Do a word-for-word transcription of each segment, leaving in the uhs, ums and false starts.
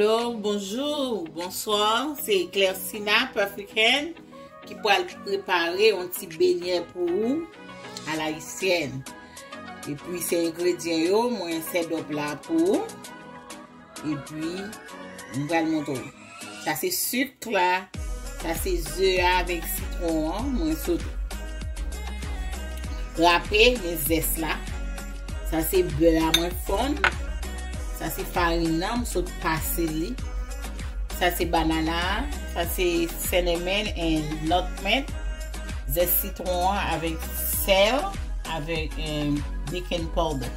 Hello, bonjou, bonswa, se Clersina Perfect Hand ki pral prepare yon ti benyè pou ou a la ayisyèn. Epi se engredyan yo, mwen set up la pou ou. Epi, m pral montre w. Sa se sik la, sa se ze a avèk sitwon an, mwen sot rape, men zès la. Sa se bè a mwen fonn. Sa se farin nan, m sot pase li. Sa se banana, sa se cinnamon and nutmeg. Zès sitwon an avèk sèl, avèk, eh, baking powder.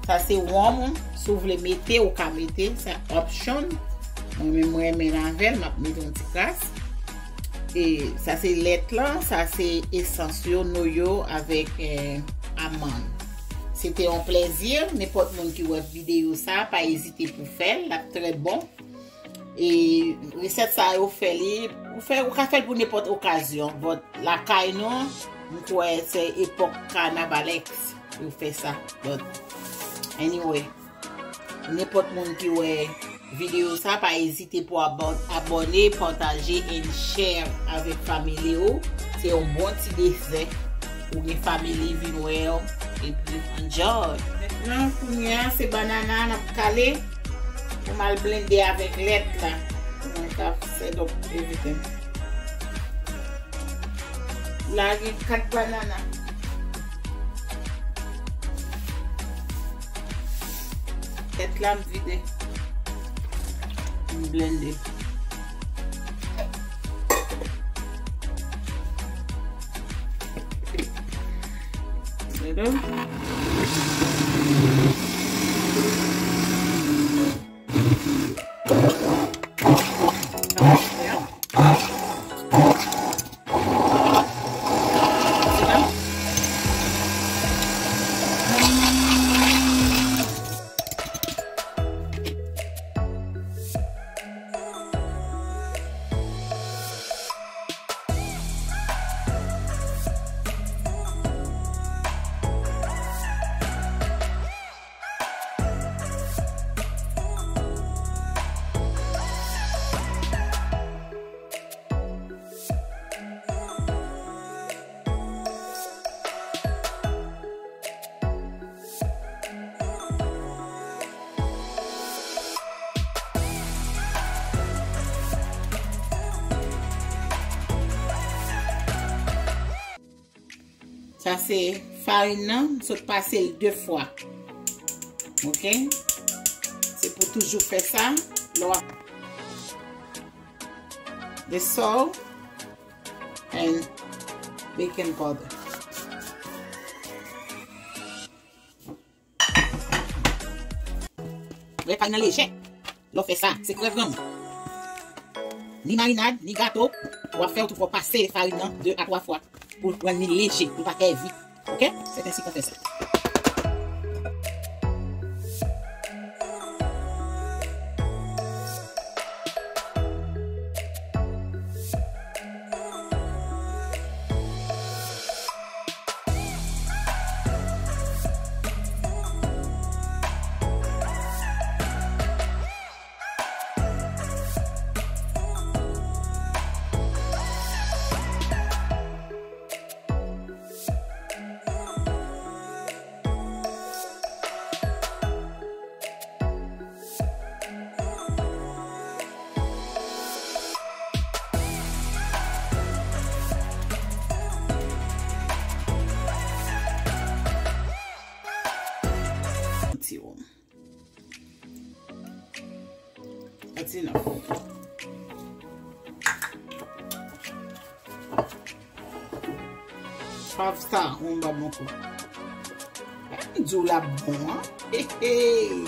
Sa se wonm, si w vle mete, ou ka mete, sa option. Mwen menm, mwen renmen l avè l, m ap mete yon ti kras. E sa se lèt lan, sa se esans yo, noyo avèk, eh, amann. Se te yon plèzi, nenpòt moun ki wè videyo sa, pa ezite pou fè l, l ap trè bon. E resèt sa yo fè li, ou fè, ou ka fè l pou nenpòt okazyon, but lakay nou, m kwè se epòk Carnavalesque yo fè sa. But anyway, nenpòt moun ki wè videyo sa, pa ezite pou abò-, abòne, pataje and share avèk family ou. Se yon bon ti desè pou gen family vin wè w, epi enjoy. Mentnan, kounye a, se banana n ap kale pou m al blende avèk lèt la. Pou mwen ka set up everything. La gen kat banana. Lèt la m vide. M blende. Gade. Sa se farin nan, m sot pase l de fwa. Ok? Se pou toujou fè sa. Lè w ap, the salt and baking powder. Lè farin nan lejè, lè w fè sa, se krèv granmoun. Ni marinad, ni gato, w ap fè w tou fò pase farin nan de a twa fwa pou rann li leje, pou l pa heavy. Ok? Se konsa w fè sa. Ti wonm. That's enough. Five star, on ba bon kou. M di w l ap bon, an. Hey, hey.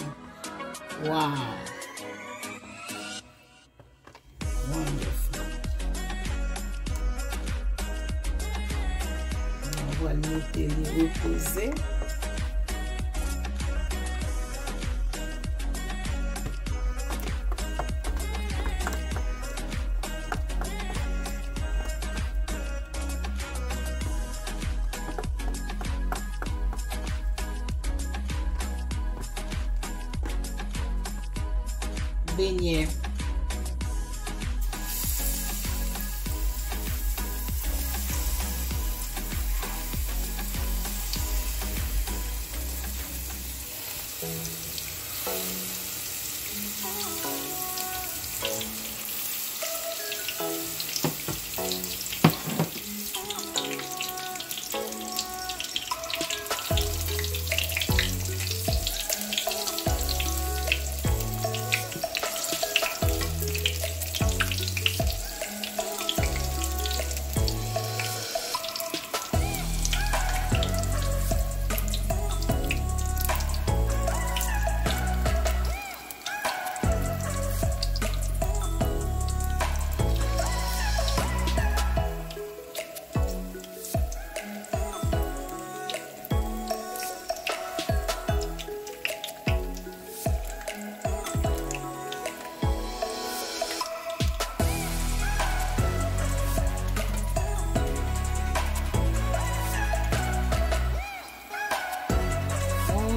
Wow. Wonderful. Mwen pral mete li repoze. Benyè.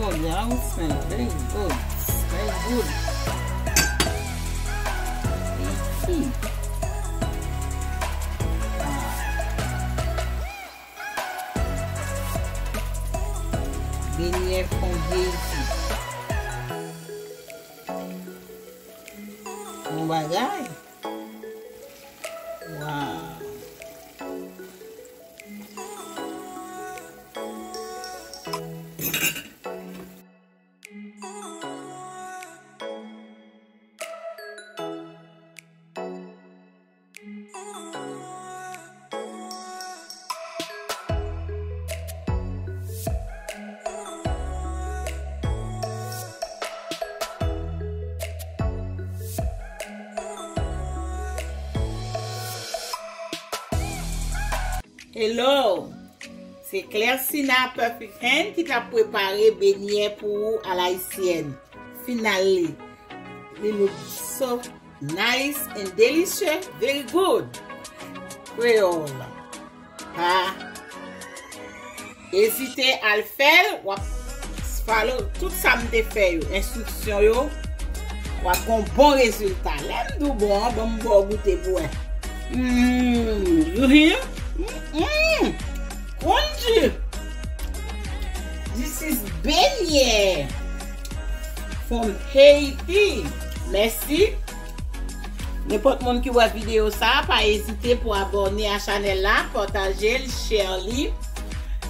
Oh, that would smell very good. Smell good. Tasty. Ah. Benyè fondye isi. Bon bagay. Wow. Hello! Se Clairsina Perfect Hand ki t ap prepare benyè pou ou a la ayisyèn. Final li. Li look so nice and delicious. Very good. Kreyòl. Pa ezite al fè l, w ap follow tout sa m te fè yo, enstriksyon yo, w ap gen yon bon rezilta. Lè m di w bon an, ban m ba w goute pou wè. Mm, you hear? Mm, mm. Crunchy. This is benyè from Haiti. Mèsi. Nenpòt moun ki wè videyo sa, pa ezite pou abòne a chanèl la, pataje l, share li,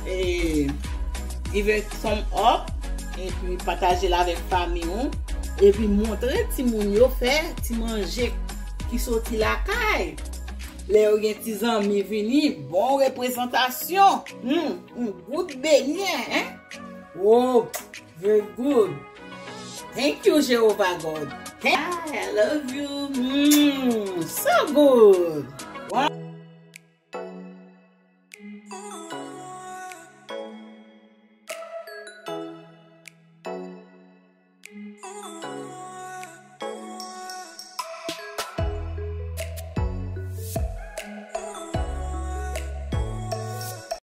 e give it thumb up, epi pataje l avèk fanmi w, epi montre timoun yo fè ti manje ki soti lakay. Lè yo gen ti zanmi vini, bon reprezantasyon. Hmm, yon gout benyè, hein? Oh, very good. Thank you, Jehovah God. Thank I love you. Mm, so good. Wow.